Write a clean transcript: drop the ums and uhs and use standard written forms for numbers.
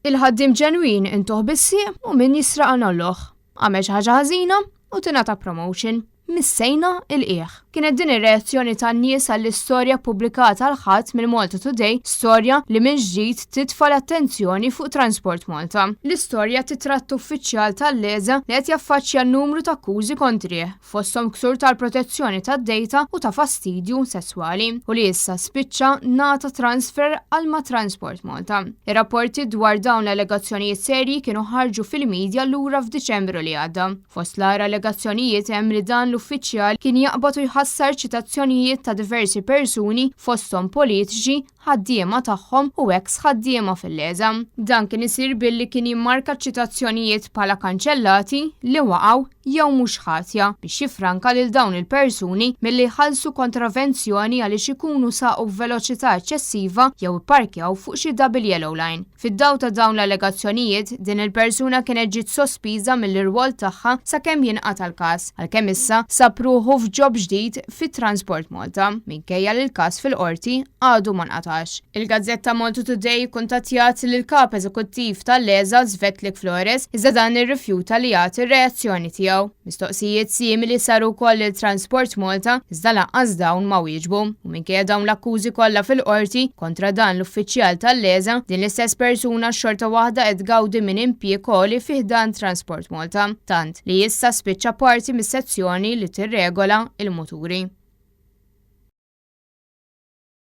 Il-ħaddiem ġenwin intuh bis-sieq u min jisraq nolluh. Għamel xi ħaġa ħażina u tingħata promotion. Missejna il-qiegħ. Kienet din ir-reazzjoni tan-nies għall-istorja ppubblikata l-Ħadd mill-Malta Today, storja li minn ġdid titfa' l-attenzjoni fuq Transport Malta. L-istorja titratta uffiċjal tal-LESA li qed jaffaċċja numru ta' akkużi kontrih, fosthom ksur tal-protezzjoni tad-dejta u ta' fastidju sesswali, u li issa spiċċa ngħata transfer għal ma' Transport Malta. Ir-rapporti dwar dawn l-allegazzjonijiet serji kienu ħarġu fil-media lura f'Diċembru li għadda. Fost l-agħar allegazzjonijiet hemm li dan l-uffiċjal kien jaqbad u jħassar ċitazzjonijiet ta' diversi persuni fosthom politiċi, ħaddiema tagħhom u eks ħaddiema fil-LESA. Dan kien isir billi kien jimmarka ċ-ċitazzjonijiet bħala kanċellati, li waqgħu, jew mhux ħatja, biex jiffranka lil dawn il-persuni milli jħallsu kontravenzjoni għaliex ikunu saqu b'veloċità eċċessiva jew ipparkjaw fuq xi double yellow line. Fid-dawl ta' dawn l-allegazzjonijiet, din il-persuna kienet ġiet sospiża mill-irwol tagħha sakemm jinqata' l-każ, għalkemm issa sab ruħu f'job ġdid fi Transport Malta, minkejja li l-każ fil-Qorti għadu ma nqatax. Il-gazzetta Malta Today ikkuntattjat lill-Kap Eżekuttiv tal-LESA Svetlik Flores, iżda dan irrifjuta li jagħti r-reazzjoni tiegħu. Mistoqsijiet simili saru wkoll lil Transport Malta, iżda lanqas dawn ma wieġbu. U minkejja dawn l-akkużi kollha fil-Qorti kontra dan l-uffiċjal tal-LESA, din l-istess persuna xorta waħda qed tgawdi minn impjieg għoli fi ħdan Transport Malta, tant li issa spiċċa parti mis-sezzjoni li tirregola l-muturi.